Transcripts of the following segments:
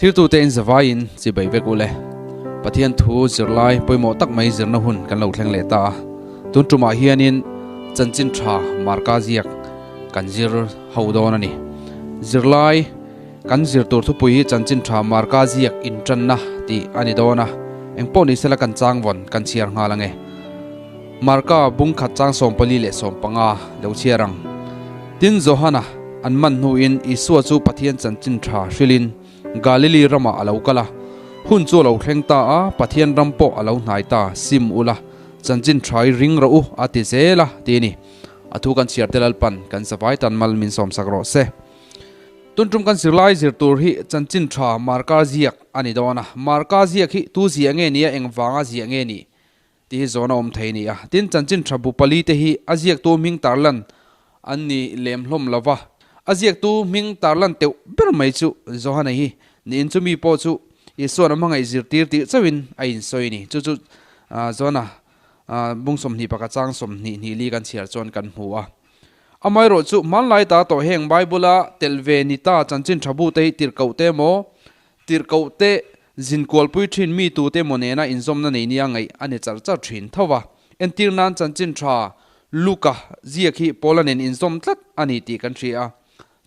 Thiltute in zavaiin chibai vek ule. Pathian thu zirlai pawimawh tak mai zirna hun kan lo thleng leh ta a. Tun tumah hianin chanchin tha marka ziak kan zir ho dawn a ni. Zirlai kan zir tur thupui hi chanchin tha marka ziak intanna tih a ni dawn a. Engpawh ni sela kan changvawn kan chhiar nghal ange. Marka bungkhat chang 44 lo chhiar ang. Tin Johana an man hnuin Isua chu Pathian chanchin tha hrilhin Galili ramah a lo kal a. Hun chu a lo thleng ta a, Pathian ram pawh a lo hnai ta, sim ula, chanchin tha i ring rawh u, a ti zel a, ti a ni. A thu kan chhiar te Lalpan kan zavai tan mal min sawmsak rawh se. Tun tum kan zirlai zir tur hi chanchin tha Marka ziak a ni dawn a. Marka ziak hi tu ziah nge ni a, engvanga ziah nge ni? Tih hi zawn a awm thei a ni a. Tin, chanchin tha bu pali te hi a ziaktu hming tarlan an ni lem hlawm lo va. A ziaktu hming tarlan teuh ber mai chu Johana hi niin chumi pawh chu Isua'n a hmangaih zirtir tih chauhin a insawi a ni. Chu chu Johana bung 21 chang 20 hnih li kan chhiar chuan kan hmu a. Amaherawh chu hmanlai ta tawh heng Bible-a telh ve ni ta chanchin tha bu te hi tirhkoh te emaw Tirhkoh te zinkualpui thin mi tute emaw nena inzawmna nei nia ngaih a ni char char thin tho va. Entir nan chanchin tha Luka ziak hi Paula nen inzawm tlat a ni tih kan hria a.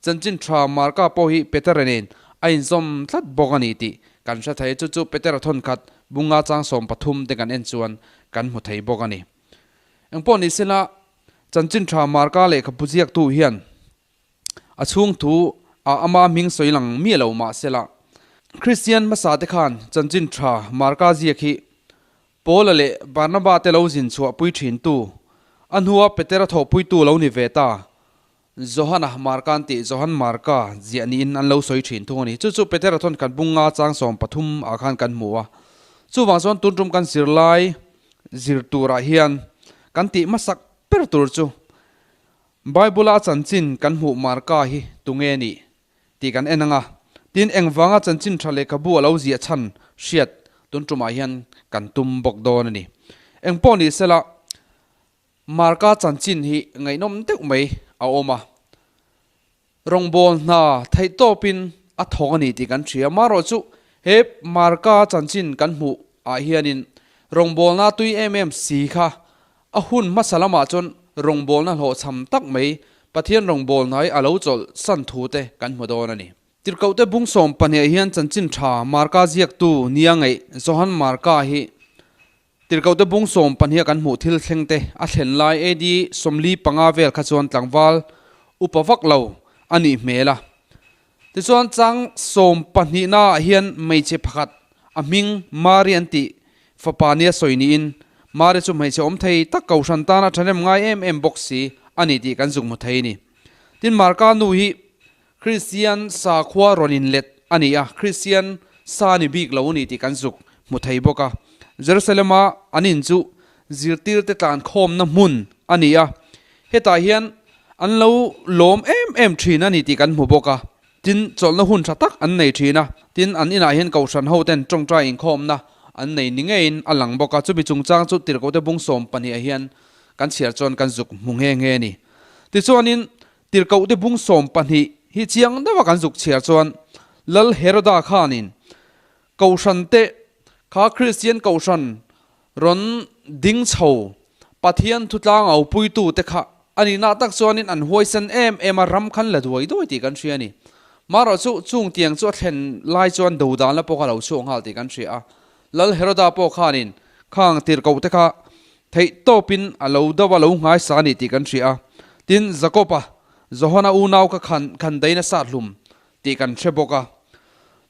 Chanchin tha Marka pawh hi Petera nen a inzawm tlat bawk a ni tih kan hre thei. Chu chu Petera thawnkhat bunga chang 13 te kan en chuan kan hmu thei bawk a ni. Engpawh ni sela chanchin tha Marka lehkhabu ziaktu hian A chhung thu a ama hming sawi lang miah lo mah sela, Kristian hmasa te khan chanchin tha Marka ziak hi Paula leh Barnaba te lo zin chhuah pui thin tu, a hnua Petera thawhpuitu lo ni ve ta, Johana Marka an tih Johan Marka ziah niin an lo sawi thin thung a ni. Chu chu Petera thawn kan bunga chang 13 ah khan kan hmu a. Chuvang chuan tun tum kan zirlai zir turah hian kan tih hmasak ber tur chu Bible-a chanchin kan hmuh Marka hi tunge nih tih kan en ang a, tin engvanga chanchin tha lehkhabu a lo ziah chhan hriat tun tumah hian kan tum bawk dawn a ni. Engpawh ni sela, Marka chanchin hi ngaihnawm deuh mai a awm a, rawngbâwl hna theihtawpin a thawk a ni tih kan hria. Marawh chu he Marka chanchin kan hmuh ah hianin rawngbâwlna tui em em si kha A hun hmasa lamah chuan rawngbawlna hlawhchham tak mai Pathian rawngbawlna hi a lo chawlh san thu te kan hmu dawn a ni. Tirhkohte bung 12 hian chanchin tha Marka ziaktu nia ngaih Johan Marka hi Tirhkohte bung 12 kan hmuh thil thleng te a thlen lai AD 45 vel kha chuan tlangval upa vak lo a nih hmel a. Tichuan chang 12 naah hian hmeichhe pakhat a hming Mari an tih Fapa nia sawi niin, Mari chu hmeichhe awm thei tak kohhran tana ṭhahnem ngai em em bawk si a ni tih kan zuk hmu thei a ni. Tin, Marka nu hi Kristian sakhua rawn inlet a ni a, Kristian sa ni bik lo a ni tih kan zuk hmu thei bawk a. Jerusalem-a an in chu zirtirte tlankhawmna hmun a ni a, hetah hian an lo lawm em em ṭhin a ni tih kan hmu bawk a. Tin, chawlhna hun tha tak an nei thin a, tin, an inah hian Kohhran hoten tawngtai inkhawmna an nei ni ngeiin a lang bawk a, chumi chungchang chu Tirhkohte bung 12 ah hian kan chhiar chuan kan zuk hmu nghe nghe a ni. Tichuanin, Tirhkohte bung 12 hi chiang deuha kan zuk chhiar chuan Lal Heroda khanin Kohhran te kha Kristian Kohhran rawn ding chho Pathian thutlang au puitu te kha a nihna tak chuanin an huaisen em em a, ram khan la duai duai tih kan hria a ni. Marawh chu chung tiang chu a thlen lai chuan dodan la pawh kha lo chhuak nghal tih kan hria a. Lal Heroda pawh khanin khang tirhkoh te kha theih tawpin a lo do a lo nghaisa a ni tih kan hria a. Tin, Jakob-a, Johana unau kha khan khan dain a sat hlum tih kan hre bawk a.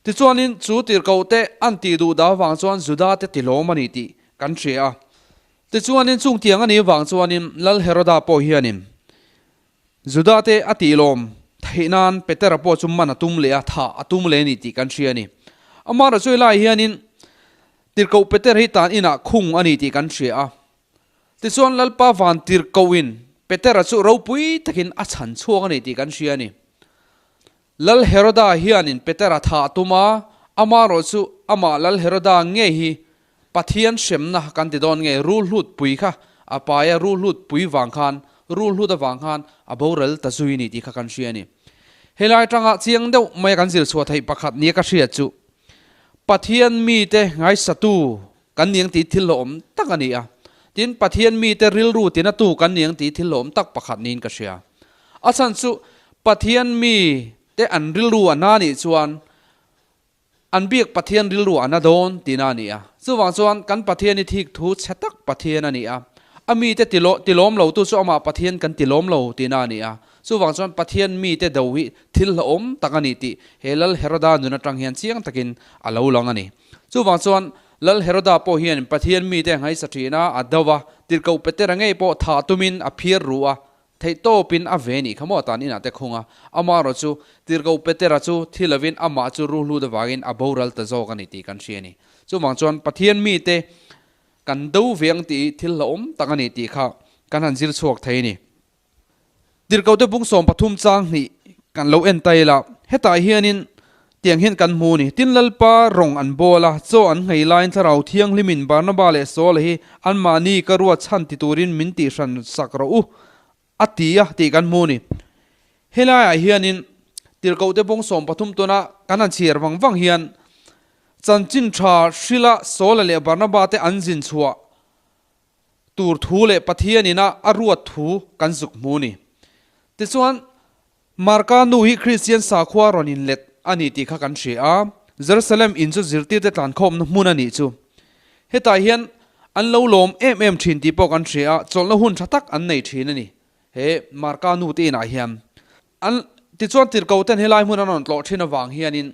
Tichuanin chu tirhkoh te an tih duh dah avang chuan Juda te tilawm a ni tih kan hria a. Tichuanin chung tiang a nih avang chuanin Lal Heroda pawh hianin Juda te a tihlawm theih nan Petera pawh chu man a tum leh a, thah a tum leh a ni tih kan hria a ni. Amaherawhchu helaiah hianin tirhkoh Petera hi tan inah khung a ni tih kan hria a. Tichuan Lalpa van tirhkohin Petera chu ropui takin a chhan chhuak a ni tih kan hria a ni. Lal Heroda hianin Petera thah a tum a, amaherawh chu amah Lal Heroda ngei hi Pathian hremna kan ti dawn nge rulhlut pui kha a pai a, rulhlut pui vang khan, rulhlut avang khan a boral ta zui a ni tih kha kan hria a ni. Helai atanga chiang deuh maia kan zir chhuah theih pakhat nia ka hriat chu. Pathian mite ngaisatu kan ni ang tih thil hlawhawm tak a ni a. Tin, Pathian mite rilru tinatu kan ni ang tih thil hlawhawm tak pakhat niin ka hria. A chhan chu Pathian mite an rilru a na nih chuan an biak Pathian rilru a na dawn tihna a ni a. Chuvang chuan kan Pathian hi thik thu chhe tak Pathian a ni a. A mite tilawm lotu chu amah Pathian kan tilawm lo tihna a ni a. Chuvang chuan Pathian mite do hi thil hlauhawm tak a ni tih he Lal Heroda nun atang hian chiang takin a lo lang a ni. Chuvang chuan Lal Heroda pawh hian Pathian mite a nghaisa thin a, a do a, tirhkoh Petera ngei pawh thah tumin a phiar ru a, theihtawpin a ve nih kha maw tan inah te khung a. Amaherawh chu tirhkoh Petera chu thi lovin amah chu ruhlut avangin a boral ta zawk a ni tih kan hria a ni. Chuvang chuan Pathian mite kan do ve ang tih hi thil hlauhawm tak a ni tih kha kan han zir chhuak thei a ni. Tirhkohte bung 13 chang hnih kan lo en ta ila, hetah hianin tiang hian kan hmu a ni. Tin Lalpa rawng an bawl a, chaw an nghei laiin Thlarau Thianghlimin Barnaba leh Saula hi anmahni ka ruat chhan ti turin min tihhran sak rawh u a ti a tih kan hmu a ni. Helaiah hianin Tirhkohte bung 13 tuna kan han chhiar vang vang hian chanchin tha hrila Saula leh Barnaba te an zin chhuah tur thu leh Pathian ina a ruat thu kan zuk hmu ni. Tichuan, Marka nu hi Kristian sakhua rawn inlet a ni tih kha kan hria a, Jerusalem in chu zirtirte tlankhawmna hmun a nih chu. Hetah hian an lo lawm em em thin tih pawh kan hria a, chawlhna hun tha tak an nei thin a ni, he Marka nu te inah hian. An, tichuan tirhkohten helai hmun an rawn tlawh thin avang hianin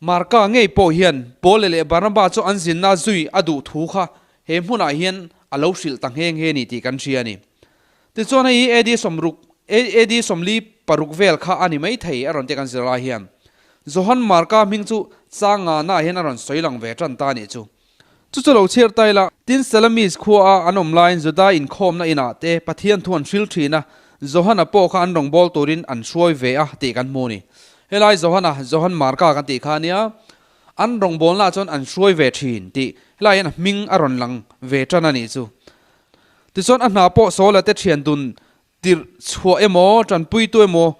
Marka ngei pawh hian Paul leh Barnaba chu an zinna zui a duh thu kha he hmunah hian a lo hrilh ta nghe nghe ni tih kan hria a ni. Tichuan hei hi AD sawmruk, AD 46 vel kha a ni mai thei a rawn ti kan zir lai hian. Johan Marka hming chu chang ngana hian a rawn sawi lang ve tan ta a nih chu. Chu chu lo chhiar ta ila. Tin Salamis khua a an awm laiin Juda inkhawmna inah te Pathian thu an hril thin a, Johana pawh kha an rawngbâwl turin an hruai ve a tih kan hmu a ni. Helai Johana, Johan Marka kan tih kha a nia, an rawngbâwlnaah chuan an hruai ve thin tih helai hian a hming a rawn lang ve tan a nih chu. Tichuan a hna pawh Saula te thian dun tirh chhuah emaw tanpuitu emaw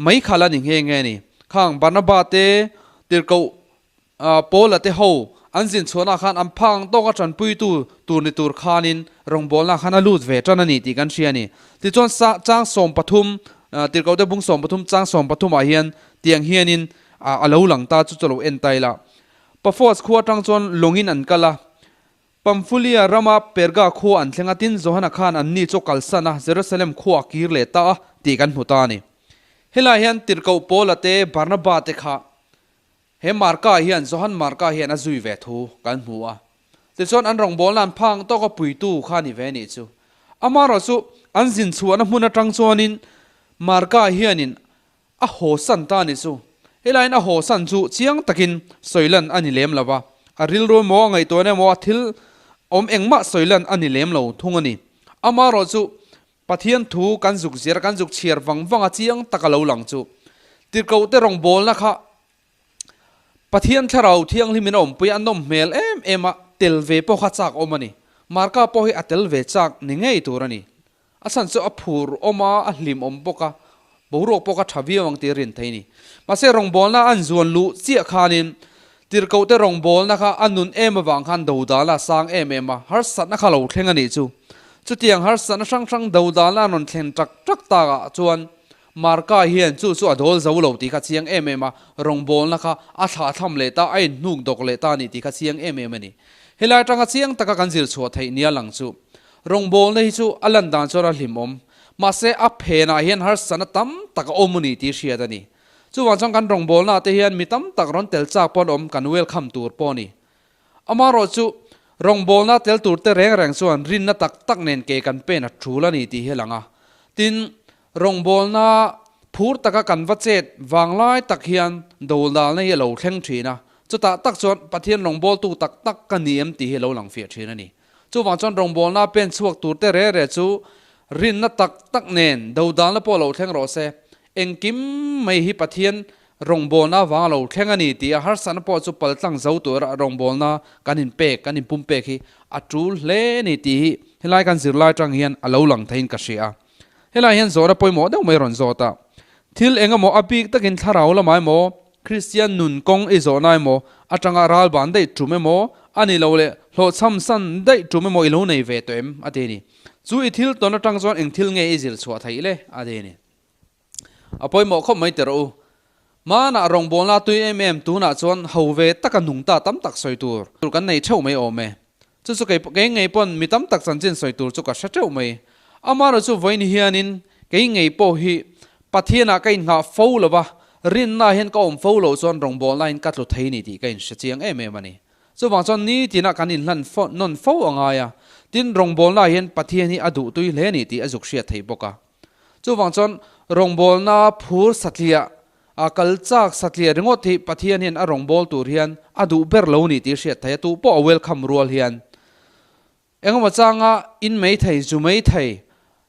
mai kha la ni nghe nghe a ni. Khang Barnaba te tirhkoh Paula te ho an zin chhuahnaah khan an phak ang tawka tanpuitu tur ni tur khanin rawngbawlnaah khan a lut ve tan a ni tih kan hria a ni. Tichuan chang 13, Tirhkohte bung 13 chang 13 ah hian tiang hianin a lo lang ta chu chu lo en ta ila. Paphos khua atang chuan lawngin an kal a, Pamphylia rama Perga khua an thleng a, tin Johana khan anni chu kalsan a, Jerusalem khua a kir leh ta a tih kan hmu ta a ni. Helaiah hian Tirhkoh Paula te Barnaba te kha He Marka hian Johan Marka hian a zui ve thu kan hmu a. Tichuan an rawngbawlna an phang tawka puitu kha a ni ve nih chu. Amaherawh chu an zin chhuahna hmun atang chuanin Marka hianin a haw san ta a ni chu. Helaiin a haw san chu chiang takin sawi lan a ni lem lo va. A rilru emaw a ngaihtuahna emaw a thil awm engmah sawi lan a ni lem lo thung a ni. Amaherawh chu Pathian thu kan zuk zir kan zuk chhiar vang vang a chiang tak a lo lang chu. Tirhkohte rawngbawlna kha Pathian thlarau thianghlimin a awmpui a nawm hmel em em a, tel ve pawh kha chak awm a ni. Marka pawh hi a tel ve chak ni ngei tur a ni. A chhan chu a phur awm a, a hlim awm bawk a, boruak pawh kha tha viau ang tih a rin thei a ni. Mahse rawngbawlna an zuan luh chiah khanin Tirhkohte rawngbawlna kha a nun em avang khan dodalna a sang em em a, harsatna kha lo thleng a nih chu. Chutiang harsatna hrang hrang dodalna an rawn thlen tak tak takah chuan Marka hian chu chu a dawl zo lo tih kha chiang em em a, rawngbawlna kha a thlahthlam leh ta, a inhnuk dawk leh ta a ni tih kha chiang em em a ni. Helai atanga chiang taka kan zir chhuah theih nia lang chu rawngbawlna hi chu a lan dan chuan a hlimawm, mahse a phenah hian harsatna tam tak a awm a ni tih hriat a ni. Chuvang chuan kan rawngbawlnaah te hian mi tam tak rawn tel chak pawh an awm, kan welcome tur pawh a ni. Amaherawh chu rawngbawlna tel tur te reng reng chuan rinna tak tak nen ke kan pen a tul a ni tih hi a lang a. Tin, rawngbawlna phur taka kan va chet vanglai tak hian dodalna hi a lo thleng thin a, chutah tak chuan Pathian rawngbawltu tak tak ka ni em tih hi a lo lang fiah thin a ni. Chuvang chuan rawngbawlna pen chhuak tur te re re chu rinna tak tak nen dodalna pawh lo thleng rawh se. Engkim mai hi Pathian rawngbawlna avanga lo thleng a ni tih a harsatna pawh chu paltlang zo tura rawngbawlna kan inpek, kan inpumpek hi a tul hle a ni tih hi helai kan zirlai atang hian a lo lang theiin ka hria a. Helai hian zawhna pawimawh deuh mai rawn zawt a, thil engemaw a bik takin thlarau lamah emaw Kristian nun kawng i zawhna emaw, atanga ral ban daih tum emaw, a ni lo leh hlawhchham san daih tum emaw i lo nei ve tawh em? a ti a ni. Chu i thil tawn atang chuan eng thil nge i zir chhuah theih le? a ti a ni. A pawimawh khawp mai teh rawh u. Hmanah rawngbawlna tui em em tunah chuan ho ve taka nung ta tam tak sawi tur kan nei theuh mai awm e. Chu chu kei kei ngei pawn mi tam tak chanchin sawi tur chu ka hre teuh mai. Amaherawh chu vawiin hianin kei ngei pawh hi Pathianah ka innghah fo lo va, rinna hian ka awm fo loh chuan rawngbawlna in ka tlu thei ni tih ka inhre chiang em em a ni. Chuvang chuan nitina kan inhlan fo nawn fo a ngai a, tin rawngbawlna hian Pathian hi a duhtui hle ni tih a zuk hriat thei bawk a. Chuvang chuan rawngbawlna phur satliah a kal chak satliah ringawt hi Pathian hian a rawngbâwl tur hian a duh ber lo ni tih hriat thei a, tu pawh a welcome rual hian engemaw changa in mai thei, zu mai thei,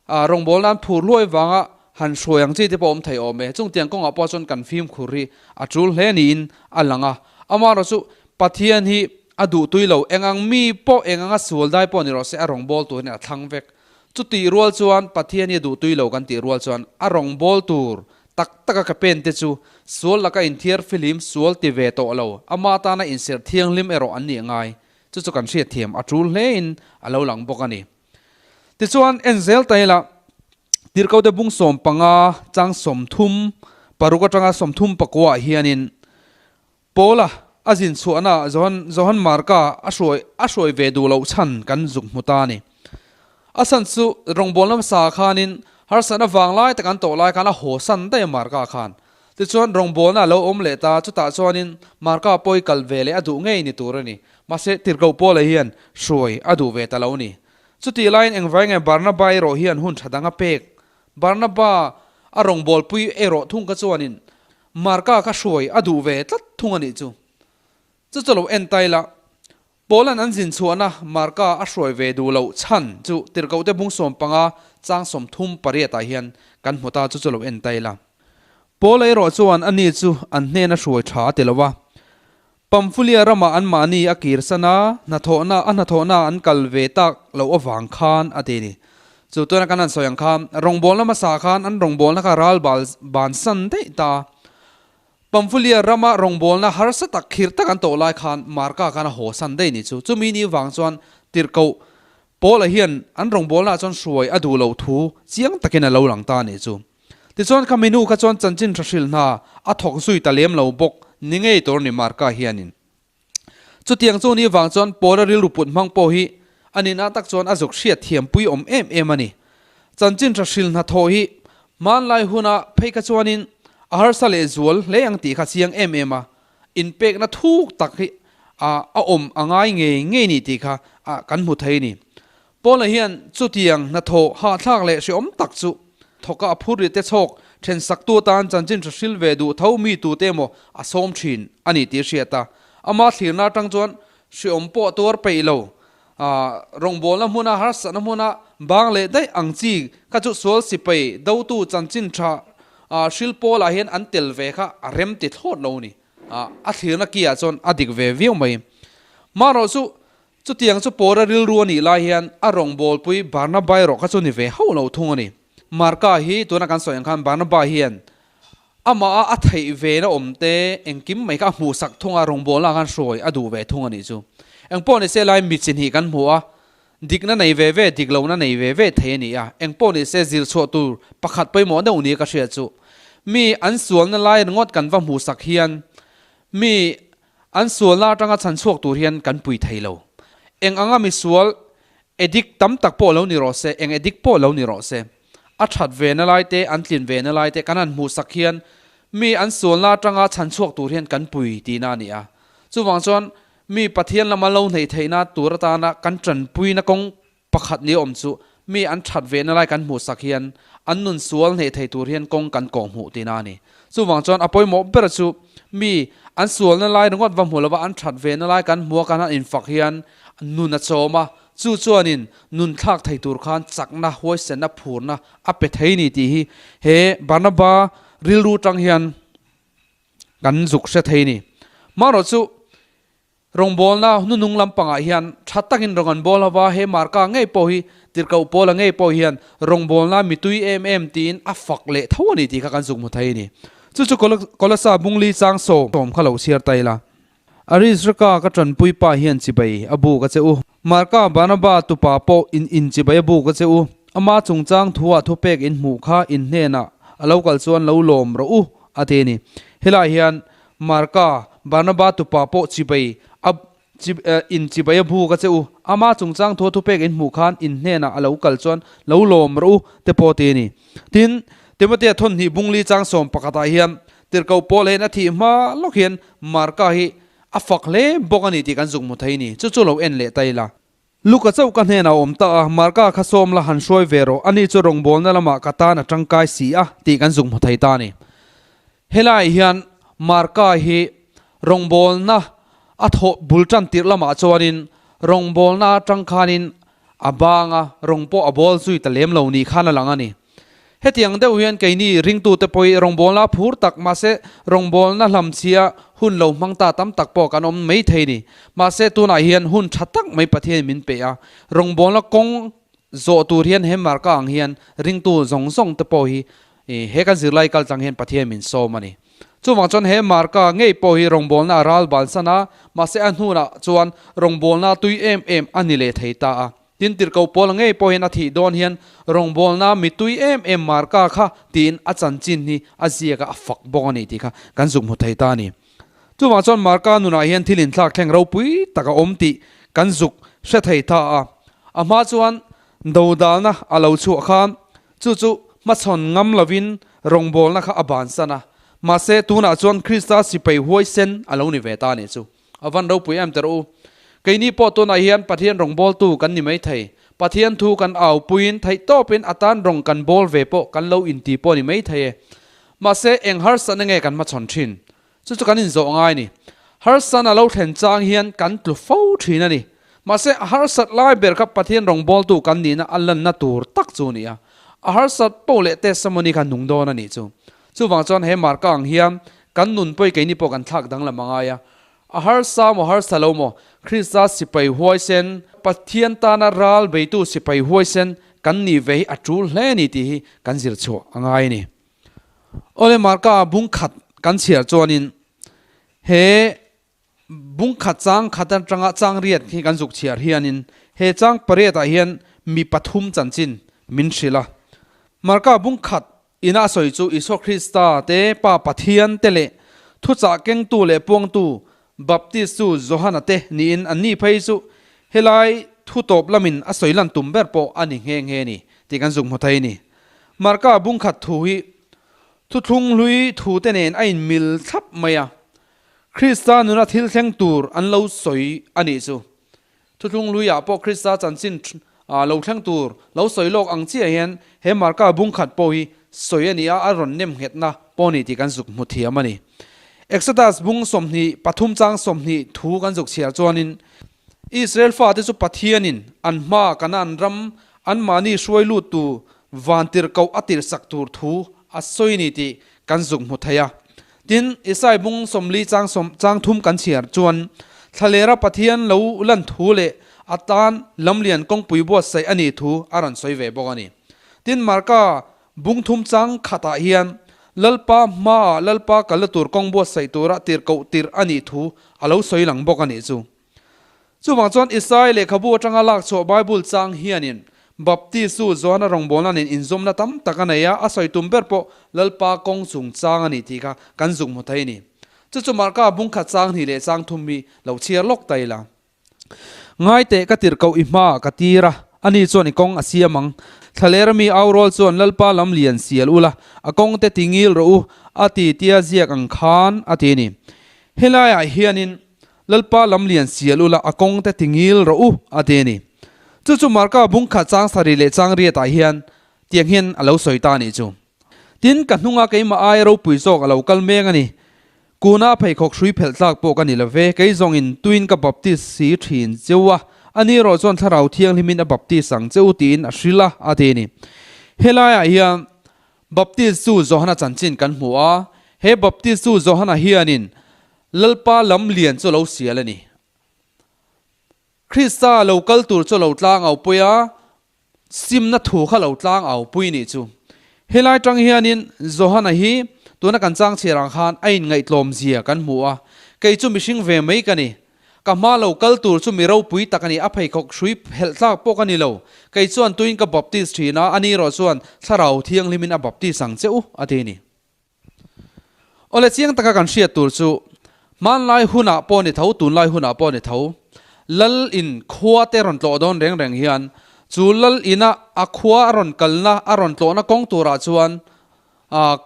rawngbâwl nan phur hluai vanga han hruai ang chi te pawh awm thei awm e. Chungtiang kawngah pawh chuan kan fimkhur hi a tul hle niin a lang a. Amaherawhchu chu Pathian hi a duh tui lo, eng ang mi pawh eng anga sual dai pawh ni rawh se a rawngbâwl tur hian a thlang vek. Chutih rual chuan Pathian hi a duh tui lo kan tih rual chuan a rawngbâwl tur tak taka ka pen te chu sual laka inthiar fihlim sual ti ve tawh lo, ama tana inserh thianghlim erawh an nih ngai. Chu chu kan hriatthiam a tul hlein a lo lang bawk a ni. Tichuan, en zel ta ila, Tirhkote bung 15 chang 36 atanga 34 ah hianin Paula a zin chhuahna Johan Johan Marka a hruai a hruai ve duh loh chhan kan zuk hmu ta a ni. A san chu rawngbawlna hmasa khanin harsatna vang lai tak an tawh lai khan a haw san daih a Marka khan. Tichuan rawngbawlna a lo awm leh ta, chutah chuanin Marka pawi kal ve leh a duh ngei ni tur a ni. Mahse Tirhkoh Paula hian hruai a duh ve ta lo a ni. Chutih laiin engvai nge Barnaba erawh hian hun tha dang a pek? Barnaba a rawngbawlpui erawh thung kha chuanin Marka kha hruai a duh ve tlat thung a nih chu. Chu chu lo en tai la, Paula'n an zin chhuahna Marka a hruai ve duh loh chhan chu Tirhkohte bung 15 chang 38 ah hian kan hmu ta, chu chu lo en tai la. Paula erawh chuan ani chu an hnena hruai tha a ti lo a. Pamfulia ramah anmahni a kirsan a, hnathawhna a hnathawhna an kal ve tak loh avang khan a ti a ni. Chu tuna kan han sawi ang kha, rawngbawlna hmasa khan an rawngbawlna kha ral bal bansan daih ta. Pamfulia rama rawngbawlna harsa tak khir tak an tawh lai khan Marka khan a haw san daih ni chu. Chumi ni vang chuan tirhkoh Paula hian an rawngbawlnaah chuan hruai a duh loh thu chiang takin a lo lang ta a nih chu. Tichuan kha minu kha chuan chanchin tha hrilh hna a thawk zui ta lem lo bawk ni ngei tur ni Marka hianin. Chutiang chu ni vang chuan Paula rilru put hmang pawh hi a nihna tak chuan a zuk hriat thiampui awm em em a ni. Chanchin tha hrilh hna thawh hi hmanlai huna phei kha chuanin a harsa leh zual hle ang tih kha chiang em em a, inpekna thuk tak hi a awm a ngai ngei ngei ni tih kha kan hmu thei a ni. Paula hian chutiang hnathawh hahthlak leh hreawm tak chu thawka a phur rite chhawk then saktu atan chanchin hre hril ve duh tho mi tute emaw a sawm thin a ni tih a hriat a. Ama thlirna atang chuan hreawm pawh tuar peih lo, rawngbawlna hmuna harsatna hmuna bang leh daih ang chi kha chu sual sipai dotu chanchin tha hril Paula hian an tel ve kha a rem ti thlawt lo a ni. A thlirna kiah chuan a dik ve viau mai. Marawh chu Chutiang chu Paula rilru a nih lai hian a rawngbawlpui Barnaba erawh kha chu ni ve hauh lo thung a ni. Marka hi tuna kan sawi ang khan Barnaba hian amaha a theih ve na awm te engkim mai kha a hmuhsak thung a, rawngbawlna khan hruai a duh ve thung a nih chu. Engpawh ni se lai mi chi hnih kan hmu a, dikna nei ve ve, dik lohna nei ve ve thei a ni a. Engpawh ni se zir chhuah tur pakhat pawimawh deuh nia ka hriat chu mi an sualna lai ringawt kan va hmuhsak hian mi An sualna atanga chhan chhuak tur hian kan pui thei lo. Eng anga misual addict tam tak pawh lo ni rawh se, eng addict pawh lo ni rawh se, a that ve na lai te, an tlin ve na lai te kan han hmuhsak hian mi an sualna atanga chhan chhuak tur hian kan pui tihna a ni a. Chuvang chuan mi Pathian lama lo hneih theihna tur atana kan tanpuina kawng Pakhat ni awm chu mi an that ve na lai kan hmuhsak hian an nun sual hneih thei tur hian kawng kan kawh hmuh tihna a ni. Chuvang chuan a pawimawh ber chu mi an sualna lai ringawt va hmu lova an that ve na lai kan hmuha kan han infak hian nun a chawm a, chu chuanin nun thlak thei tur khan chakna, huaisenna, phurna a pe thei ni tih hi he Barnaba rilru tang hian kan zuk hre thei ni. Marawh chu Rawngbawlna hnunung lampangah hian tha takin rawng an bawl hova, he Marka ngei pawh hi Tirhkoh Paula ngei pawh hian rawngbawlna mitui em em tiin a fak leh tho a ni tih kha kan zuk hmu thei a ni. Chu chu Kolasa bungli chang sawm kha lo chhiar ta ila. Arisraka ka tanpui pa hian chibai a buk a che u. Marka Barnaba tupa pawh in in chibai a buk a che u. Ama chungchang thuah thupek in hmuh kha in hnenah a lo kal chuan lo lawm rawh u, a ti a ni. Helaiah hian Marka Barnaba tupa pawh chibai a in chibai a buk a che u. Ama chungchang thuah thupek in hmuh khan in hnenah a lo kal chuan lo lawm rawh u, te pawh a ti a ni. Tin, Timothea thawnhnih bungli chang sawm pakhatah hian Tirhkoh Paul hian a thih hma lawk hian Marka hi a fak hle bawk a ni tih kan zuk hmu thei ni. Chu chu lo en leh ta ila. Luka chauh ka hnenah a awm ta a, Marka kha sawm la han hruai ve rawh, ani chu rawngbawlna lamah ka tan a tangkai si a tih kan zuk hmu thei ta a ni. Helaiah hian Marka hi rawngbawlna a thawh bul tan tirh lamah chuanin rawngbawlna atang khanin a bang a, rawng pawh a bawl zui ta lem lo ni khan a lang a ni. Hetiang deuh hian keini ringtute pawhi rawngbawlna a phur tak, mahse rawngbawlna hlamchhia hun lo hmang ta tam tak pawh kan awm mai thei ni. Mahse tunah hian hun tha tak mai Pathianin min pe a, rawngbawlna kawng zawh tur hian he marka ang hian ringtu zawng zawng te pawh hi he kan zirlai kal tlang hian Pathian min sawm a ni. Chuvang chuan he marka ngei pawh hi rawngbawlna a ral bansan a, mahse a hnunah chuan rawngbawlna tui em em a ni leh thei ta a. Tin, tirhkoh Paula ngei pawh hian a thih dawn hian rawngbawlna mitui em em Marka kha tiin a chanchin hi a ziak a, a fak bawk a ni tih kha kan zuk hmu thei ta a ni. Chuvang chuan Marka nunah hian thil inthlak thleng ropui tak a awm tih kan zuk hre thei ta a. A hma chuan dodalna a lo chhuah khan chu chu hmachhawn ngam lovin rawngbawlna kha a bansan a, mahse tunah chuan Krista sipai huaisen a lo ni ve ta a nih chu. A van ropui em terh u. Keini pawh tunah hian Pathian rawngbawltu kan ni mai thei. Pathian thu kan au puiin theih tawpin a tan rawng kan bawl ve pawh kan lo inti pawh ni mai thei e. Mahse eng harsatna nge kan hmachhawn thin? Chu chu kan inzawh ngai ni. Harsatna lo thlen chang hian kan tlu fo thin a ni. Mahse a harsat lai ber kha Pathian rawngbawltu kan nihna a lanna tur tak chu a ni a. A harsat poh leh testimony kha nung dawn a nih chu. Chuvang chuan he marka ang hian kan nun pawi keini pawh kan thlak danglam a ngai a. A harsa maw harsa lo maw, Krista sipai huaisen, Pathian tana ral beitu sipai huaisen kan nih ve hi a tul hle a ni tih hi kan zir chhuah a ngai a ni. Awle marka bung khat kan chhiar chuanin he Bung khat chang khat atanga chang riat hi kan zuk chhiar hianin he chang pariatah hian mi pathum chanchin min hrilh a. Marka bung khat ina a sawi chu Isua Krista te Pa Pathian te leh thuchah kengtu leh puangtu Baptist chu Johana te niin anni phei chu helai thu tawp lamin a sawi lan tum ber pawh a ni nghe nghe ni tih kan zuk hmu thei a ni. Marka bung khat thu hi thuthlung hlui thu te nen a inmil thlap mai a. Krista nuna thil thleng tur an lo sawi a nih chu. Thuthlung luiah pawh Krista chanchin lo thleng tur lo sawi lawk ang chiah hian he Marka bung khat pawh hi sawi a ni a, a rawn nem nghetna pawh a ni tih kan zuk hmu thiam a ni. Exodus bung 23 chang 20 thu kan zuk chhiar chuanin Israel fate chu Pathianin an hmaa Kanaan ram anmahni hruai luttu vantirhkoh a tirhsak tur thu a sawi a ni tih kan zuk hmu thei a. Tin, Isai bung 40 chang sawm chang thum kan chhiar chuan Thlalera Pathian lo lan thu leh a tan lamlian kawngpui buatsaih a nih thu a rawn sawi ve bawk a ni. Tin, Marka bung thum chang khatah hian Lalpa hmaah Lalpa kalna tur kawng buatsaih tura tirhkoh tirh a nih thu a lo sawi lang bawk a nih chu. Chuvang chuan Isai lehkhabu atanga lak chhuah Bible chang hianin Baptist chu Johana rawngbawlna nen inzawmna tam tak a nei a, a sawi tum ber pawh Lalpa kawng chung chang a ni tih kha kan zuk hmu thei a ni. Chu chu Marka bung khat chang hnih leh chang thum hi lo chhiar lawk ta ila. Ngai teh ka tirhkoh i hmaah ka tir a, ani chuan i kawng a siam ang. Thlalera mi aurawl chuan Lalpa lam lian sial ula, a kawng te ti ngil rawh u, a ti tia ziak ang khan a ti a ni. Helaiah hianin Lalpa lam lian sial ula a kawng te ti ngil rawh u a ti a ni. Chu chu Marka bung khat chang sarih leh chang riatah hian tiang hian a lo sawi ta a nih chu. Tin, ka hnunga keimah aia ropui zawk a lo kal meng a ni. Kuna pheikhawk hrui phelh tlak pawh ka ni lo ve, kei zawngin tuin ka baptist si thin cheu a, ani erawh chuan Thlarau Thianghlimin a baptist ang che u tiin a hrilh a, a ti a ni. Helaiah hian Baptist chu Johana chanchin kan hmu a, he Baptist chu Johana hianin Lalpa lam lian chu lo sial a ni. Krista lo kal tur chu lo tlang au pui a, simna thu kha lo tlang au pui nih chu. Helai tang hianin Johana hi Tuna kan chang chhiar ang khan a inngaihtlawm zia kan hmu a, kei chu mihring ve mai ka ni. Ka hma lo kal tur chu mi ropui tak a ni, a pheikhawk hrui phelh tlak pawh ka ni lo. Kei chuan tuin ka baptis thin a, ani erawh chuan Thlarau Thianghlimin a baptis ang che u, a ti a ni. Awle chiang taka kan hriat tur chu hmanlai hunah pawh ni tho, tunlai hunah pawh ni tho, Lal in khua te rawn tlawh dawn reng reng hian chu Lal ina a khua a rawn kalna a rawn tlawhna kawng turah chuan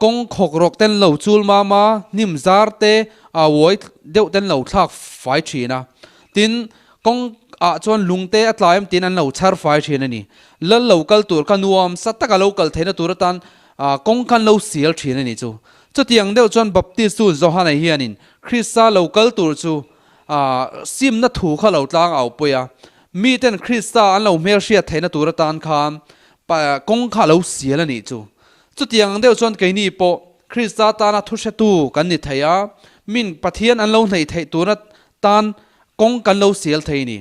kawng khawk rawk ten lo chul mam a, hnim zar te a uai deuh ten lo thlak fai thin a. Tin, kawng ah chuan lung te a tlai em tiin an lo chhar fai thin a ni. Lal lo kal tur kha nuam sa taka lo kal theihna tur atan kawng khan lo sial thin a ni chu. Chutiang deuh chuan Baptist tu Johana hianin Krista lo kal tur chu simna thu kha lo tlang au pawih a. Miten Krista an lo hmelhriat theihna tur atan khan kawng kha a lo sial a nih chu. Chutiang deuh chuan keini pawh Krista tana thuhretu kan ni thei a, min Pathian an lo hnaih theih tura tan kawng kan lo sial thei a ni.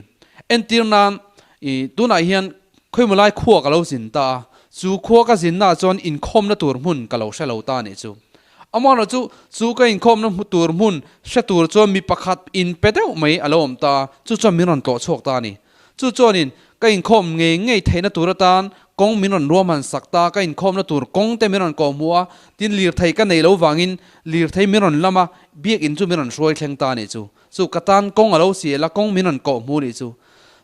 Entir nan, i tunah hian khawimawlai khua ka lo zin ta a, chu khua ka zinnaah chuan inkhawmna tur hmun ka lo hre lo ta a nih chu. Amaherawh chu, chu ka inkhawmna hmu tur hmun hre tur chuan mi pakhat inpe deuh mai a lo awm ta a, chu chuan min rawn tlawh chhuak ta a ni. Chu chuanin ka inkhawm ngei ngei theihna tur atan kawng min rawn ruahman sak ta, ka inkhawmna tur kawng te min rawn kawhhmuh a, tin lirthei ka neih lo vangin lirthei min rawn lam a, biakinn chu min rawn hruai thleng ta a nih chu. Chu ka tan kawng a lo sial a, kawng min rawn kawhhmuh a nih chu.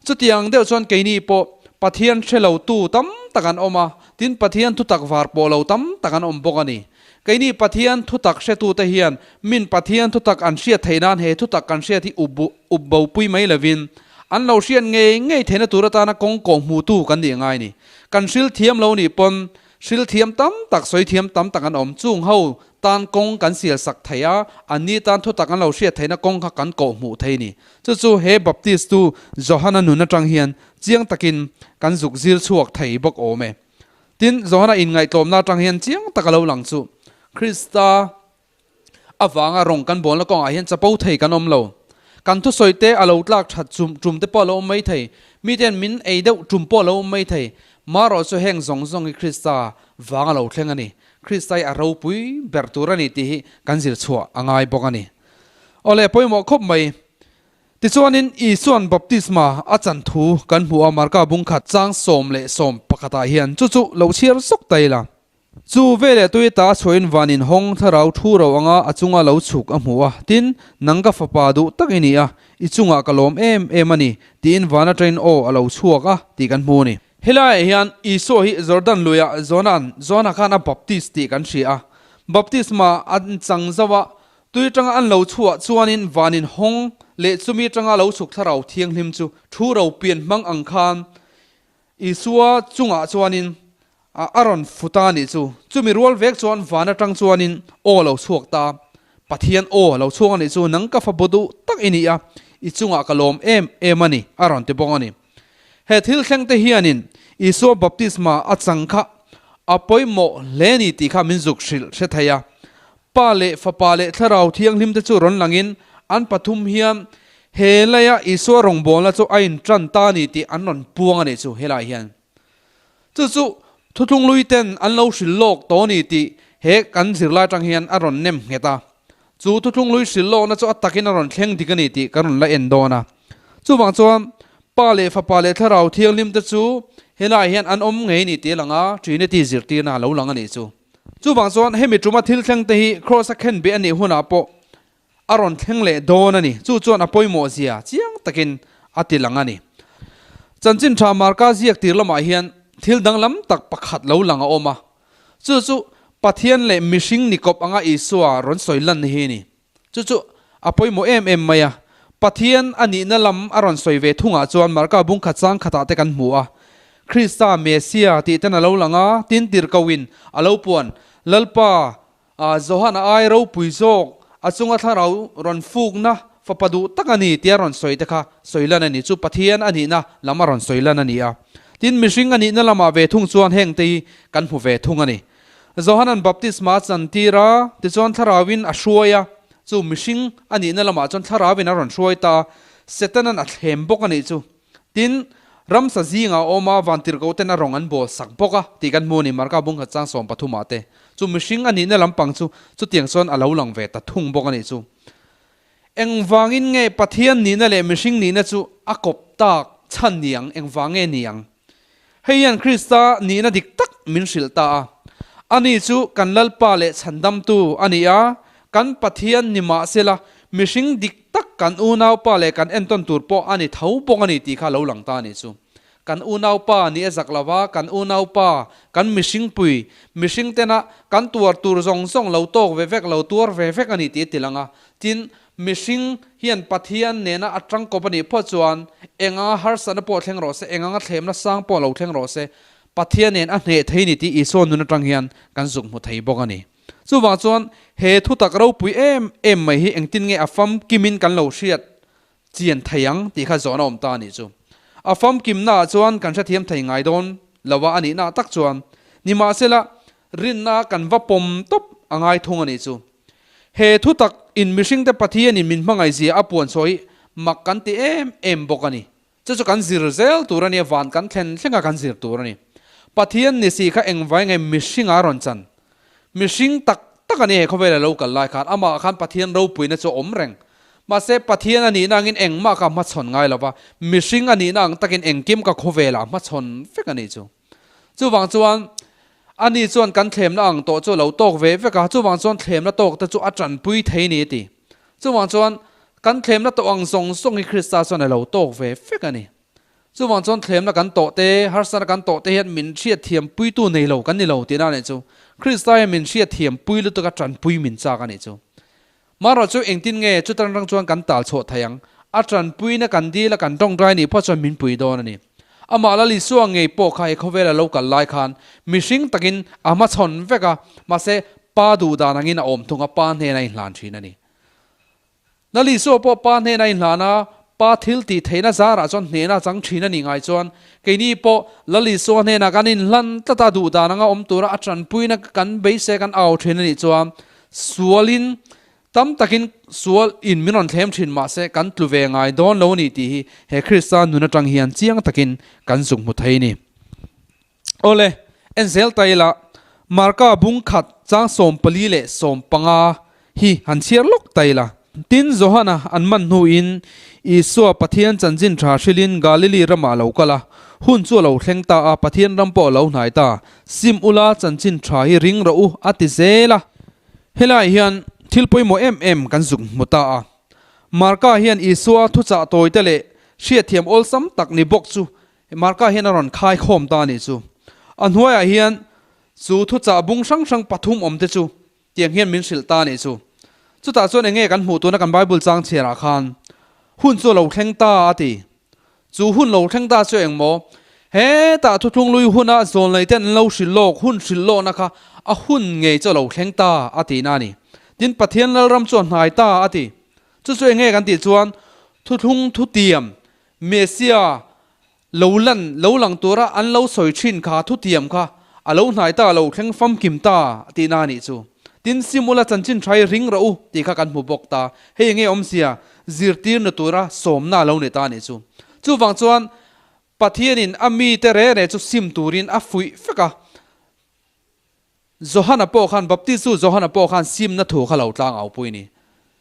Chutiang deuh chuan keini pawh Pathian hre lo tu tam tak an awm a, tin Pathian thutak var pawh lo tam tak an awm bawk a ni. Keini Pathian thutak hretute hian min Pathian thutak an hriat theih nan he thutak kan hriat hi up bopui mai lovin an lo hriat ngei ngei theihna tur atana kawng kawhhmuhtu kan nih ngai ni. Kan hril thiam lo nih pawn hril thiam tam tak, sawi thiam tam tak an awm. Chung ho tan kawng kan sial sak thei a, anni tan thutak an lo hriat theihna kawng kha kan kawhhmuh thei ni. Chu chu he Baptist tu Johana nun atang hian chiang takin kan zuk zir chhuak thei bawk awm e. Tin, Johana inngaihtlawmna atang hian chiang tak a lo lang chu, Krista avanga rawng kan bawlna kawngah hian chapo thei kan awm lo. Kan thusawi te a lo tlak that chum tum te pawh a lo awm mai thei, miten min ei deuh tum pawh a lo awm mai thei. Marawh chu heng zawng zawng hi Krista vanga lo thleng a ni. Krista hi a ropui ber tur a ni tih hi kan zir chhuah a ngai bawk a ni. Awle, pawimawh khawp mai. Tichuanin Isua'n baptisma a chan thu kan hmu a, Marka bung khat chang 11 ah hian chu chu lo chhiar zawk ta ila. Chu veleh tui ta chhuahin van inhawng thlarau thu ro anga a chunga lo chhuk a hmu a, tin, Nang ka fapa duh tak i ni a, i chungah ka lawm em em a ni, tiin van atangin aw a lo chhuak a tih kan hmu a ni. Helaiah hian Isua hi Jordan luiah Jona'n Jona khan a baptis tih kan hria a, baptisma an chang zauh a, Tui atanga an lo chhuah chuanin van inhawng leh chumi atanga lo chhuk thlarau thianghlim chu thu ro pian hmang ang khan Isua chungah chuanin a rawn fu ta a nih chu. Chumi rual vek chuan van atang chuanin aw lo chhuak ta, Pathian aw lo chhuak a nih chu, nang ka fa bu duh tak i ni a, i chungah ka lawm em em a ni, a rawn ti bawk a ni. He thil thleng te hianin Isua baptisma a chang kha a pawimawh hle ni tih kha min zuk hrilh hre thei a. Pa leh Fapa leh Thlarau Thianghlim te chu rawn langin an pathum hian he laia Isua rawngbawlna chu a intan ta a ni tih an rawn puang a nih chu helai hian. Chu chu thuthlunglui ten an lo hrilh lawk tawh a ni tih he kan zirlai atang hian a rawn nem nghet a. Chu thuthlunglui hrilh lawkna chu a takin a rawn thleng dik a ni tih kan rawn la en dawn a. Chuvang chuan Pa leh Fapa leh Thlarau Thianghlim te chu helai hian an awm ngei a ni tih a lang a, Trinity zirtirna a lo lang a nih chu. Chuvang chuan hemi tuma thil thleng te hi Kraws a khen beh a nih hunah pawh a rawn thleng leh dawn a ni. Chu chuan a pawimawh zia chiang takin a ti lang a ni. Chanchin tha Marka ziak tir lamah hian thil danglam tak pakhat lo lang a awm a. Chu chu Pathian leh mihring ni kawp anga Isua rawn sawi lan hi a ni. Chu chu a pawimawh em em mai a. Pathian a nihna lam a rawn sawi ve thungah chuan Marka bung khat chang khatah te kan hmu a. Krista, Messia tih ten a lo lang a, tin tirhkohin a lo puan. Lalpa, Johana ai ropui zawk, a chunga thlarau rawn fukna fapa duh tak a ni tia rawn sawi te kha sawi lan a ni. Chu Pathian a nihna lam a rawn sawi lan a ni a. Tin, mihring a nihna lamah ve thung chuan hengte hi kan hmu ve thung a ni. Johanan baptisma a chantir a, tichuan thlarauin a hruai a, chu mihring a nihna lamah chuan thlarauin a rawn hruai ta a, Setanan a thlem bawk a nih chu. Tin, ramsa zingah a awm a, vantirhkoh ten a rawng an bawl sak bawk a tih kan hmu a ni, Marka bung khat chang 13 ah te. Chu mihring a nihna lampang chu chutiang chuan a lo lang ve ta thung bawk a nih chu. Engvangin nge Pathian nihna leh mihring nihna chu a kawp tak chhan ni ang? Engvang nge ni ang? Hei hian Krista nihna dik tak min hrilh ta a. Ani chu kan Lalpa leh Chhandamtu a ni a, kan Pathian ni mah sela, mihring dik tak kan unaupa leh kan entawn tur pawh a ni tho bawk a ni tih kha lo lang ta a nih chu. Kan unaupa ni a zak lo va, kan unaupa, kan mihringpui, mihring tena kan tuar tur zawng zawng lo tawk ve vek, lo tuar ve vek a ni tih a ti lang a. Tin, Mihring hian Pathian nena a tangkawp a nih phawt chuan eng anga harsatna pawh thleng rawh se, eng anga thlemna sang pawh lo thleng rawh se, Pathian nen a hneh thei ni tih Isua nun atang hian kan zuk hmu thei bawk a ni. Chuvang chuan he thutak ropui em em mai hi engtin nge a famkimin kan lo hriat chian thei ang tih kha zawhna awm ta a nih chu. A famkimnaah chuan kan hrethiam thei ngai dawn lo a, a nihnaah tak chuan. Nimahsela, rinna kan va pawm tawp a ngai thung a nih chu. He thutak in mihringte Pathianin min hmangaihzia a puan chhuah hi mak kan ti em em bawk a ni. Chu chu kan zir zel tur a nia, van kan thlen thlenga kan zir tur a ni. Pathian ni si kha engvai nge mihringa rawn chan? Mihring tak tak a ni he khawvela lo kal lai khan amah khan Pathian ropuina chu a awm reng. Mahse Pathian a nihna angin engmah kha hmachhawn ngai lo va, mihring a nihna ang takin engkim ka khawvelah hmachhawn vek a nih chu. Chuvang chuan ani chuan kan thlemna ang tawh chu a lo tawk ve vek a, chuvang chuan thlemna tawk te chu a tanpui thei ni a ti. Chuvang chuan kan thlemna tawh ang zawng zawng hi Krista chuan a lo tawk ve vek a ni. Chuvang chuan thlemna kan tawh te, harsatna kan tawh te hian min hriatthiam puitu nei lo kan ni lo tihna a nih chu. Krista hian min hriatthiam pui lutuk a tanpui min chak a nih chu. Marawh chu engtin nge chutan rang chuan kan tal chhuah thei ang? A tanpuina kan dil a kan tawngtai nih phawt chuan min pui dawn a ni. Amah Lal Isua ngei pawh kha he khawvela lo kal lai khan mihring takin a hmachhawn vek a, mahse Pa duh dan angin a awm thung a, Pa hnena inhlan thin a ni. Lal Isua pawh Pa hnena inhlan a, Pa thil tih theihna zarah chuan hnehna a chang thin a nih ngai chuan keini pawh Lal Isua hnenah kan inhlan tlat a, duh dan anga awm tura a tanpuina kan beisei kan au thin a nih chuan Sualin tam takin sual in min rawn thlem thin mahse kan tlu ve ngai dawn lo a ni tih hi he Krista nun atang hian chiang takin kan zuk hmu thei a ni. Awle, en zel ta ila, Marka bung khat chang 14 leh 15 hi han chhiar lawk ta ila. Tin, Johana an man hnuin Isua Pathian chanchin tha hrilhin Galili ramah a lo kal a, hun chu a lo thleng ta a, Pathian ram pawh a lo hnai ta. Sim ula chanchin tha hi ring rawh u a ti zel a. Helaiah hian thil pawimawh em em kan zuk hmu ta a. Marka hian Isua thuchah tawite leh hriatthiam awlsam tak ni bawk chu Marka hian a rawn khai khawm ta a nih chu. A hnuaiah hian chu thuchah bung hrang hrang pathum awmte chu Tiang hian min hrilh ta a nih chu. Chutah chuan enge kan hmuh tuna kan Bible chang chhiarah khan hun chu a lo thleng ta a ti. Chu hun lo thleng ta chu eng maw? Hetah thuthlunglui huna zawnlei ten an lo hrilh lawk hun hrilh lawkna kha a hun ngei chu a lo thleng ta a tihna a ni. Tin, Pathian Lalram chu a hnai ta a ti. Chu chu enge kan tih chuan thuthlung thutiam Messiah Lo lan, lo lang tura an lo sawi thin kha thutiam kha a lo hnai ta, lo thleng famkim ta tihna a nih chu. Tin, Simula chanchin tha hi ring rawh u tih kha kan hmu bawk ta. Hei enge awmzia zirtirna tura sawmna a lo ni ta a nih chu. Chuvang chuan Pathianin a mite re re chu sim turin a fuih vek a. Johana pawh khan, Baptistu Johana pawh khan simna thu kha lo tlang au pui ni.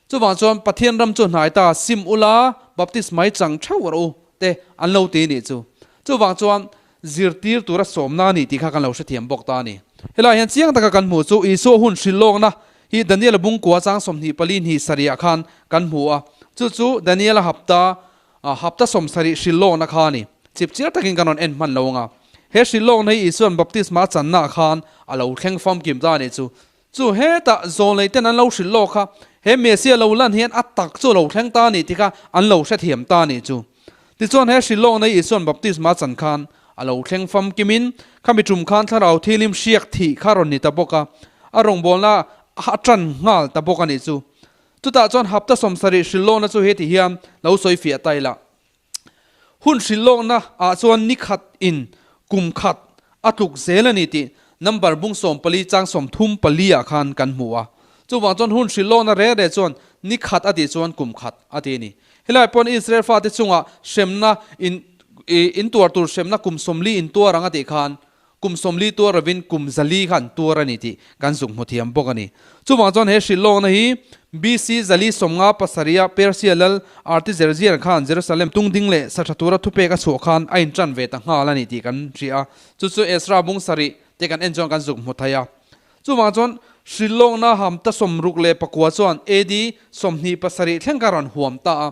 Chuvang chuan Pathian ram chu hnai ta, sim ula, Baptist mai chang theuh rawh u te an lo ti nih chu. Chuvang chuan zirtir tura sawmna a ni tih kha kan lo hrethiam bawk ta a ni. Helaiah hian chiang taka kan hmuh chu Isua hun hrilh lawkna hi Daniela bungkua chang 24 hnih sarihah khan kan hmu a. Chu chu Daniela hapta Hapta 70 hrilh lawkna kha a ni. Chipchiar takin kan rawn en hman lo anga. He hrilh lawkna hi Isua'n baptisma a channaah khan a lo thleng famkim ta a nih chu. Chu hetah zawlnei ten an lo hrilh lawk kha, he Messiah lo lan hian a tak chu a lo thleng ta a ni tih kha an lo hrethiam ta a nih chu. Tichuan he hrilh lawkna hi Isua'n baptisma a chan khan a lo thleng famkimin khami tum khan thlarau thilim hriak thih kha rawn ni ta bawk a, a rawngbawlna a tan nghal ta bawk a nih chu. Chutah chuan hapta 70 hrilhlawkna chu heti hian lo sawi fiah ta ila. Hun hrilhlawkna ah chuan ni khat in kum khat a tluk zel a ni tih number bung 14 chang 34 ah khan kan hmu a. Chuvang chuan hun hrilhlawkna re re chuan ni khat a tih chuan kum khat a ti a ni. Helai pawn Israel fate chungah hremna in in tuar tur hremna kum 40 in tuar ang a tih khan. kum 40 tuar lovin kum 400 kha an tuar a ni tih kan zuk hmu thiam bawk a ni. Chuvang chuan he hrilhlawkna hi BC 457 a Persia lal Artizerzian khan Jerusalem tungding leh sa tha tura thupek a chhuah khan a intan ve ta nghal a ni tih kan hria a, chu chu Ezra bung sarih te kan en chuan kan zuk hmu thei a. Chuvang chuan hrilhlawkna hamta 69 chuan AD 27 thleng kha rawn huam ta a.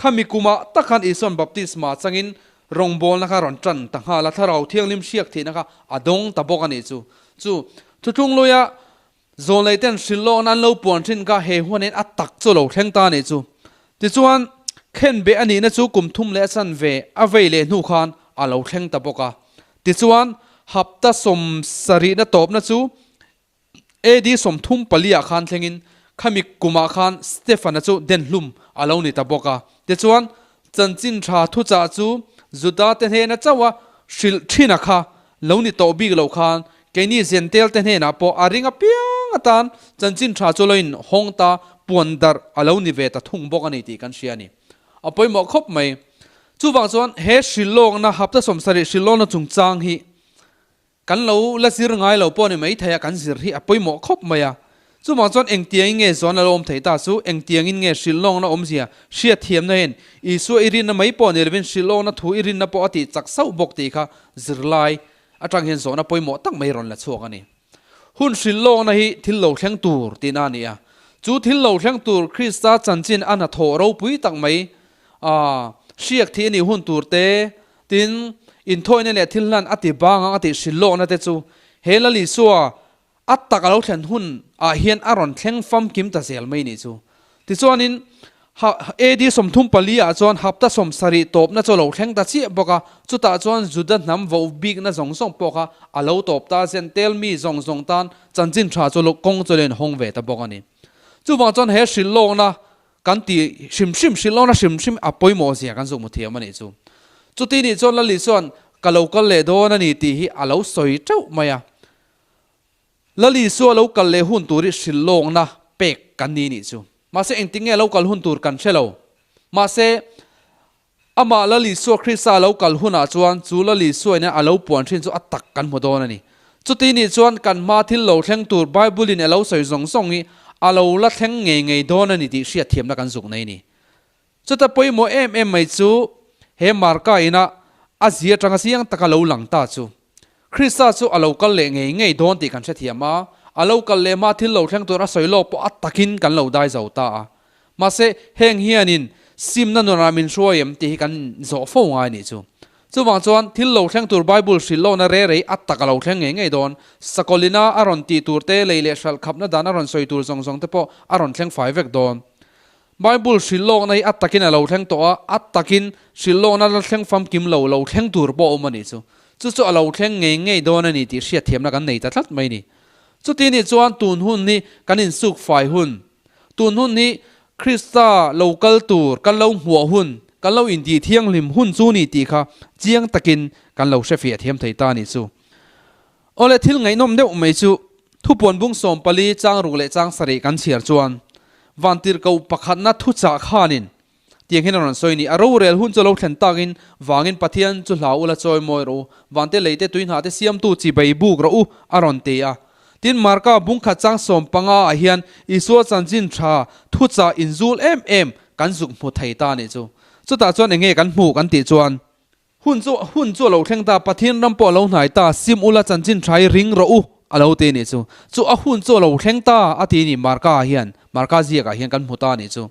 Khami kumah tak khan Isuan baptisma changin rawngbawlna kha rawn tan ta nghal a, Thlarau Thianghlim hriak thihna kha a dawng ta bawk a nih chu. Chu thuthlung luia Zawnlei ten hrilhlawkna an lo puan thin kha he huanin a tak chu lo thleng ta a nih chu. Tichuan, khenbeh a nihna chu kum thum leh a chan ve a vei leh hnu khan a lo thleng ta bawk a. Tichuan, hapta 70na tawpna chu AD 34 ah khan thlengin khami kumah khan Stefana chu denhlum a lo ni ta bawk a. Tichuan, chanchin tha thuchah chu Juda te hnena chauha hrilh thina kha lo ni tawh bik lo khan keini Jentail te hnenah pawh a ring apiang atan chanchin tha chu lo in hawng ta puan darh a lo ni ve ta thung bawk a ni tih kan hria a ni. A pawimawh khawp mai. Chuvang chuan he hrilhlawkna hapta 70 hrilhlawkna chungchang hi Kan lo la zir ngai lo pawh ni mai thei a, kan zir hi a pawimawh khawp mai a. Chuvang chuan engtiangin nge zawn a lo awm thei ta chu, engtiangin nge hrilhlawkna awmzia hriatthiamna hian Isua i rinna mai pawh ni lovin hrilhlawkna thu i rinna pawh a tih chak sauh bawk tih kha zirlai atang hian zawhna pawimawh tak mai rawn la chhuak a ni. Hun hrilhlawkna hi thil lo thleng tur tihna a ni a. Chu thil lo thleng tur Krista chanchin a hnathawh ropui tak mai a hriak thih a nih hun tur te, Tin, inthawina leh thil hlan a ti bang ang a tih hrilhlawkna te chu he Lal Isua a tak a lo thlen hun ah hian a rawn thleng famkim ta zel mai nih chu. Tichuanin, AD 34 ah chuan hapta 70 tawpna chu a lo thleng ta chiah bawk a, chutah chuan Juda hnam voh bikna zawng zawng pawh kha a lo tawp ta, Jentail mi zawng zawng tan chanchin tha chu kawng chu lo inhawng ve ta bawk a ni. Chuvang chuan he hrilhlawkna Kan ti hrim hrim, hrilhlawkna hrim hrim a pawimawh zia kan zuk mu thiam a nih chu. Chuti nih chuan Lali chuan ka lo kal leh dawn a ni tih hi a lo sawi teuh mai a. Lali chu a lo kal leh hun tur hi hrilhlawkna pek kan ni nih chu. Mahse engtin nge a lo kal hun tur kan hre lo. Mahse Amah Lal Isua Krista a lo kal hunah chuan chu Lal Isua ina a lo puan thin chu a tak kan hmu dawn a ni. Chuti nih chuan kan hma thil lo thleng tur Bible-in a lo sawi zawng zawng hi a lo la thleng ngei ngei dawn a ni tih hriatthiamna kan zuk nei a ni. Chuta pawimawh em em mai chu he Marka ina a zia atanga chiang taka lo lang ta chu Krista chu a lo kal leh ngei ngei dawn tih kan hrethiam a, a lo kal leh hma thil lo thleng tur a sawi lawk pawh a takin kan lo dai zo ta a. Mahse, heng hianin simna nunah min hruai em tih hi kan zawh fo ngai nih chu. Chuvang chuan thil lo thleng tur Bible hrilh lohna re rei a tak a lo thleng ngei ngei dawn. Sakawlina a rawn tih tur te, lei leh hralh khapna dan a rawn sawi tur zawng zawng te pawh a rawn thleng fai vek dawn. Bible hrilh lawkna hi a takin a lo thleng tawh a, a takin hrilh lawkna la thleng famkim lo lo thleng tur pawh a awm a nih chu. Chu chu a lo thleng ngei ngei dawn a ni tih hriatthiamna kan nei ta tlat mai a ni. Chuti nih chuan tun hun hi kan insuk fai hun, tun hun hi Krista lo kal tur kan lo hmuah hun, kan lo intih thianghlim hun chu ni tih kha chiang takin kan lo hrefiah thiam thei ta a nih chu. Awle thil ngaihnawm deuh mai chu thupuan bung 14 chang ruk leh chang sarih kan chhiar chuan vantirhkoh pakhatna thuchah khanin tiang hian a rawn sawi ni, a rorel hun chu lo thlen takin vangin Pathian chu hlau ula chawi mawi rawh u, vante leite tuihnah te siamtu chibei buk rawh u a rawn ti a. Tin Marka bung khat chang 15 ah hian Isua chanchin tha thuchah inzul em em kan zuk hmu thei ta nih chu. Chutah chuan enge kan hmuh kan tih chuan, Hun chu hun chu a lo thleng ta, Pathian ram pawh a lo hnai ta, sim ula chanchin tha hi ring rawh u a lo ti nih chu. Chu a hun chu a lo thleng ta a ti ni Marka ah hian, Marka ziak ah hian kan hmu ta nih chu.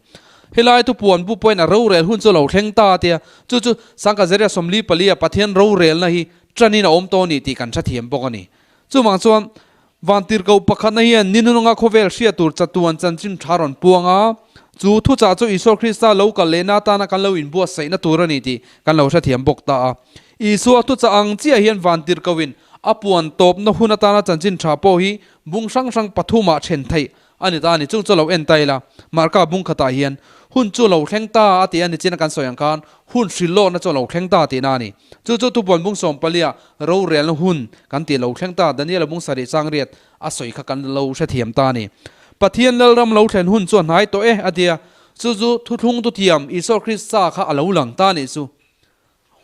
Helai thu puan bu pawhin a rorel hun chu a lo thleng ta a tia, chu chu Sangka Zeria 44 a Pathian rorelna hi tanin a awm tawh a ni tih kan hrethiam bawk a ni. Chuvang chuan Vantirhkoh pakhatna hian ni nunga khawvel hriat tur chatuan chanchin tha rawn puang a, chu thuchah chu Isua Krista lo kal lehna atana kan lo inbuatsaihna tur a ni tih kan lo hrethiam bawk ta a. Isua thuchah ang chiah hian Vantirhkohin a puan tawpna hun atana chanchin tha pawh hi bung hrang hrang pathumah then theih A ni ta a ni, chung chu lo en ta ila, Marka bung khatah hian hun chu lo thleng ta a tih a ni chin a kan sawi ang khan hun hrilhlawkna chu a lo thleng ta tihna a ni. Chu chu thupuan bung 14 ah rorelna hun kan tih lo thleng ta, Daniela bung sarih chang riat a sawi kha kan lo hrethiam ta a ni. Pathian Lalram lo thlen hun chu a hnai tawh e a ti a, chu chu thuthlung thuthiam Isua Krista kha a lo lang ta a nih chu.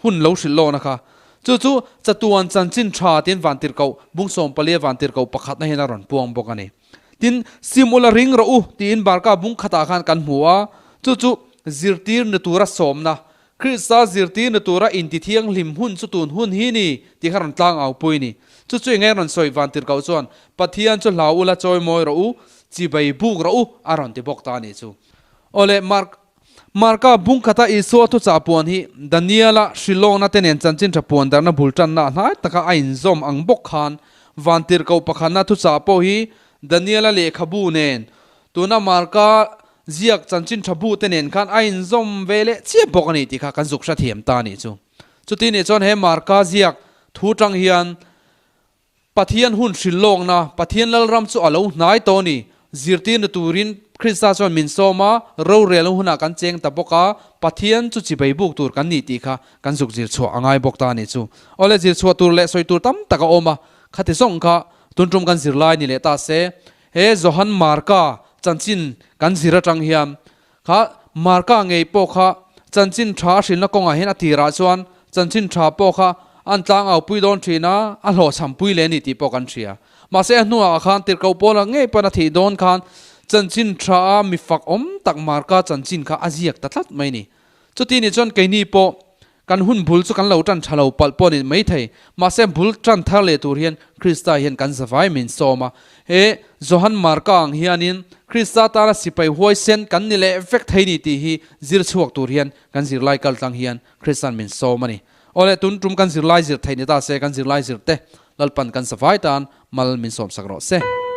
Hun lo hrilh lawkna kha. Chu chu chatuan chanchin tha tiin vantirhkoh bung 14 vantirhkoh pakhatna hian a rawn puang bawk a ni. Tin, sim ula ring rawh u tiin Barka bung khatah khan kan hmu a, chu chu zirtir ni tura sawmna, Krista zirtir ni tura intithianghlim hun chu tun hun hi ni tih kha rawn tlang au pui ni. Chu chu enge rawn sawi vantirhkoh chuan, Pathian chu hlau ula chawi mawi rawh u, chibai buk rawh u a rawn ti bawk ta a nih chu. Awle, Mark. Marka bung khata Isua thuchah puan hi Daniela hrilawkna te nen chanchin tha puan darhna bul tanna a hnai taka a inzawm ang bawk khan vantirhkoh pakhatna thuchah pawh hi Daniela lehkhabu nen tuna Marka ziak chanchin tha bu te nen khan a inzawm ve leh chiah bawk a ni tih kha kan zuk hrethiam ta a nih chu. Chuti nih chuan he Marka ziak thu tang hian Pathian hun hrilh lawkna, Pathian Lalram chu a lo hnai tawh a ni. Zirtirna turin Krista chuan min sawm a, rorelna hunah kan cheng ta bawk a, Pathian chu chibei buk tur kan ni tih kha kan zuk zir chhuah a ngai bawk ta a ni chu. Awle zir chhuah tur leh sawi tur tam tak a awm a, khati zawng kha tun tum kan zirlai ni leh ta se, he Johan Marka chanchin kan zir atang hian kha Marka ngei pawh kha chanchin tha a hrilhna kawngah hian a tirah chuan chanchin tha pawh kha an tlangau pui dawn thin a, a hlawhchham pui leh a ni tih pawh kan hria. Mahse a hnuah khan tirhkoh Paula ngei pawn a thih dawn khan chanchin tha a mi fak awm tak Marka chanchin kha a ziak ta tlat mai a ni. Chuti nih chuan keini pawh Kan hun bul chu kan lo tan tha lo palh pawh a ni maithei. Mahse bul tan thar leh tur hian Krista hian kan zavai min sawm a. He Johan Marka ang hianin Krista tana sipai huaisen kan ni leh vek thei ni tih hi zir chhuak tur hian kan zirlai kal tlang hian Krista'n min sawm a ni. Awle tun tum kan zirlai zir theih ni ta se kan zirlai zir te Lalpan kan zavai tan mal min sawmsak rawh se.